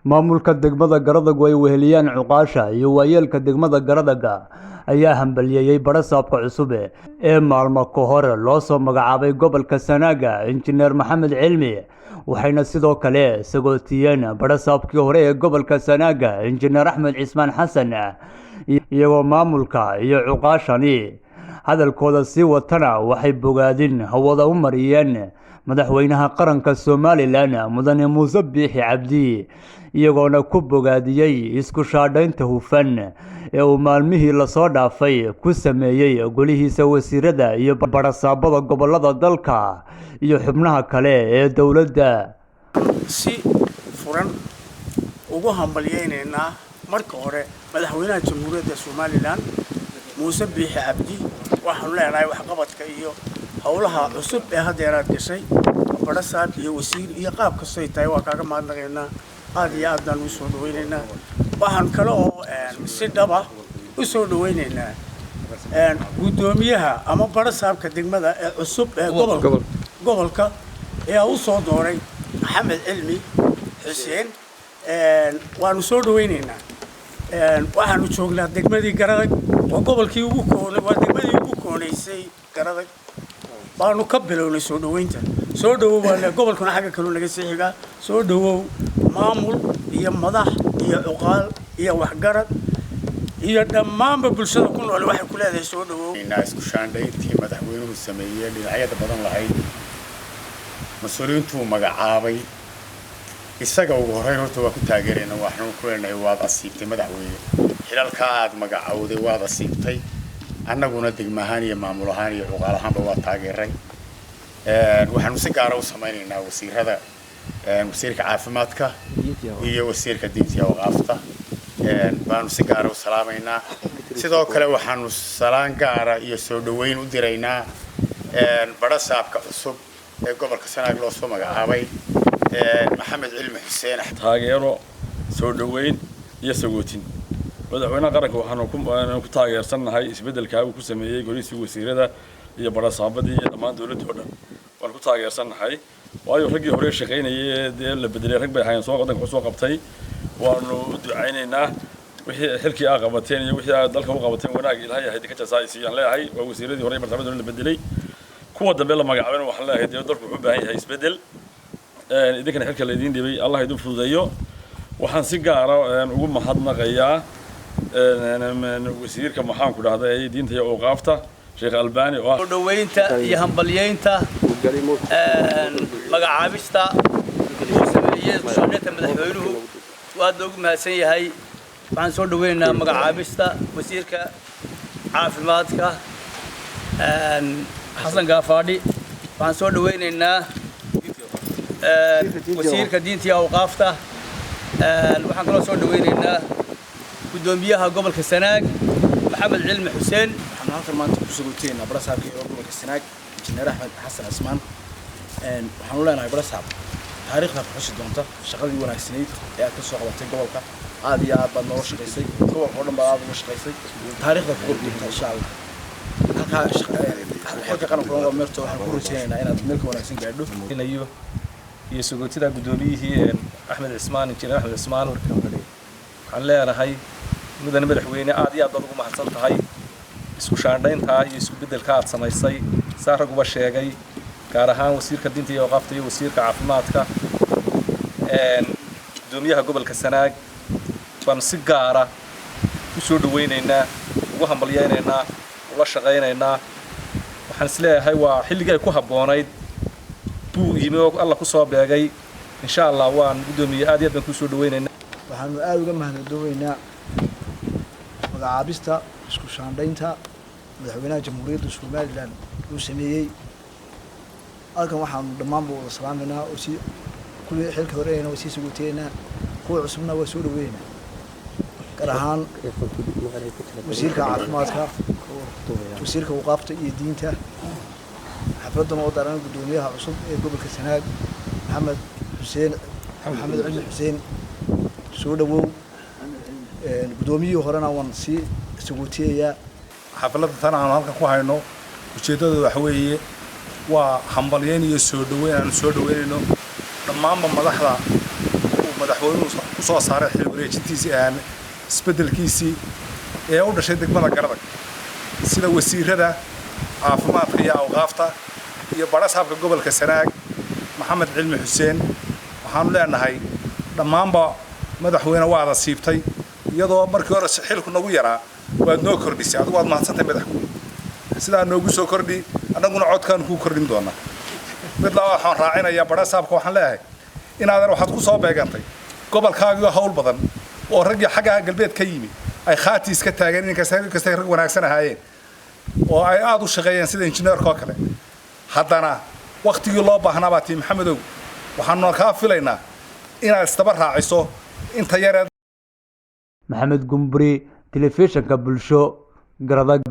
Maamulka degmada Garadag ay weheliyaan cuqaasha iyo waayeelka degmada Garadaga ayaa hambalyeeyay barasaabka cusub ee maalmo ka hor loo soo magacaabay gobolka Sanaaga, Injineer Maxamed Cilmi. Waxayna sidoo kale sagootiyeen barasaabkii hore ee gobolka Sanaaga, Injineer Axmed Cismaan Xasan. Iyagoo maamulka iyo cuqaashani hadalkooda sii watana, waxay bogaadin hawada u mariyeen madaxweynaha qaranka Somaliland, Mudane Muuse Biixi Cabdi, iyagoona ku bogaadiyey isku shaadhaynta hufan ee uu maalmihii lasoo dhaafay ku sameeyey golihiisa wasiirada iyo barasaabada gobolada dalka iyo xubnaha kale ee dowladda. Si furan ugu hambalyaynaynaa marka hore madaxweynaha Jamhuuriyadda Somaliland, Muuse Biixi Cabdi. Waxaanu leenahay waxqabadka iyo howlaha cusub ee haddeeraad gashay, barasaab iyo wasiir iyo qaab kastoy tahay, waa kaaga mahadnaqaynaa. Aad iyo aad baan u soo dhawaynaynaa. Waxaan kale oo si dhaba u soo dhawaynaynaa guddoomiyaha ama barasaabka degmada ee cusub ee gobolka ayaa u soo dooray, Maxamed Cilmi Xuseen. Waanu soo dhawaynaynaa. Waxaanu joognaa degmadii Garadag oo gobolkii ugu koonay, waa degmadii ugu koonaysay. Garadag baanu ka bilownay soo dhaweynta. Soo dhawow baa, gobolkuna xagga kaloo naga sii xigaa. Soo dhawow maamul iyo madax iyo cuqaal iyo waxgarad iyo dhammaanba bulshada ku nool waxay ku leedahay soo dhawow. Isku shaandhayntii madaxweynuhu sameeyey dhinacyada badan lahayd, mas-uuliyiintuu magacaabay isaga ugu horreyn, horta waa ku taageerayna. Waxaanu ku leenahay waad asiibtay, madaxweyne, xilalkaa aad magacowday waad asiibtay. Annaguna degmo ahaan iyo maamul ahaan iyo cuqaal ahaanba waa taageeray. Waxaanu si gaara u samaynaynaa wasiirada, wasiirka caafimaadka iyo wasiirka diinta iyo awqaafta baanu si gaara u salaamaynaa. Sidoo kale waxaanu salaan gaara iyo soo dhaweyn u diraynaa barasaabka cusub ee gobolka Sanaag loo soo magacaabay, Maxamed Cilmi Xuseen. Taageero, soo dhaweyn iyo sagootin madaxweynaha qaranka waxaanu ku taageersannahay isbeddelkaa uu ku sameeyey golihiisii wasiirada iyo barasaabadii iyo dhammaan dowladdii oo dhan waan ku taageersannahay, waayo raggii hore shaqaynayay dee la bedelay rag bay ahaayeen soo waddanka soo qabtay. Waanu u ducaynaynaa. Wixii xilkii aa qabateen iyo wixii aa dalka u qabateen wanaag Ilaahay ahayd ka jasaa siiyaan leeyahay. Waa wasiiradii hore barasaabadii hore la bedelay. Kuwa dambe la magacaabayna waxaan leeyahay dee dalku wuxuu u baahan yahay isbeddel, idinkana xilka la idiin dhibay Allah idin fududeeyo. Waxaan si gaara ugu mahadnaqayaa wasiirka, maxaan ku dhahday, diinta iyo awqaafta, Sheekh Albani oo ah Dhaweynta iyo hambalyeynta magacaabista uu sameeyey isku-shaandhaynta madaxweynuhu aad loogu mahadsan yahay. Waxaan soo dhaweynaynaa magacaabista wasiirka caafimaadka, Xasan Gaafaadhi. Waxaan soo dhaweynaynaa wasiirka diinta iyo awqaafta. Waxaan kaloo soo dhaweynaynaa guddoomiyaha gobolka Sanaag, Maxamed Cilmi Xuseen. Waxaan halkan maanta ku sagootiyeynaa barasaabka ee gobolka Sanaag, Injineer Axmed Xasan Cismaan. Waxaanu leenahay, barasaab, taariikhda ku xusi doonta shaqadii wanaagsanayd ee aad ka soo qabatay gobolka. Aad iyo aad baad noola shaqaysay, gobolka oo dhan baad aad uga shaqaysay. Taariikhda ku qori doonta, insha Allah. Halkaa xilka qarankuna waa meerto. Waxaan ku rajaynaynaa inaad meel ka wanaagsan gaadho. Iyo sagootida guddoomiyihii Axmed Cismaan, Injineer Axmed Cismaan, waxaan leenahay, mudane madaxweyne, aad iyo aad baad ugu mahadsan tahay isku shaandhayntaa iyo isku beddelka aad samaysay. Saa raguba sheegay, gaar ahaan wasiirka diinta iyo awqaafta iyo wasiirka caafimaadka, guddoomiyaha gobolka Sanaag baanu si gaara u soo dhawaynaynaa, ugu hambalyaynaynaa, ula shaqaynaynaa. Waxaan is leeyahay waa xilligii ay ku habboonayd buu yimi oo Alla ku soo beegay. Insha Allah waan, guddoomiye, aad iyo aad baan kuu soo dhawaynaynaa. Waxaanu aada uga mahadnaqooweynaa magacaabista isku shaandhaynta madaxweynaha Jamhuuriyadda Somaliland uu sameeyey. Halkan waxaanu dhammaanba wada salaamaynaa oo si kuwii xilka horeyna waa sii sagootiyeynaa, kuwa cusubna waa soo dhaweynaa, gaar ahaan wasiirka caafimaadka, wasiirka awqaafta iyo diinta. Xafladdan oo daran guddoomiyaha cusub ee gobolka Sanaag, Maxamed Xuseen, Maxamed Cilmi Xuseen, soo dhawow. Guddoomiyihii horena waan sii sagootiyayaa. Xafladda tan aanu halkan ku hayno ujeeddada waxa weeye waa hambalyeyn iyo soo dhaweyn aanu soo dhaweynayno dhammaanba madaxda uu madaxweynuhu. Madaxweynuhu ku soo saaray xil wareejintiisii aan isbeddelkiisii ee u dhashay degmada Garadag, sida wasiirada caafimaadka iyo awqaafta iyo barasaabka gobolka Sanaag Maxamed Cilmi Xuseen, waxaanu leenahay dhammaanba madaxweyne waad asiibtay. Iyadoo markii hore xilku nagu yaraa waad noo kordhisay. Adigu waad mahadsantahay madaxweyne, sidaa noogu soo kordhi, annaguna codkaanu kuu kordhin doonaa. Mid laba waxaan raacinayaa barasaabka, waxaan leeyahay inaadan waxaad ku soo beegantay gobolkaagiio hawl badan oo raggii xagga galbeed ka yimi ay khaati iska taageen, inkastay rag wanaagsan ahaayeen oo ay aada u shaqeeyeen sida injineerka oo kale, haddana waktigii loo baahnaa baa tii. Maxamedow, waxaanu kaa filaynaa inaad isdaba raaciso inta yareed. Maxamed Gumburi, Telefishinka Bulsho, Garadag.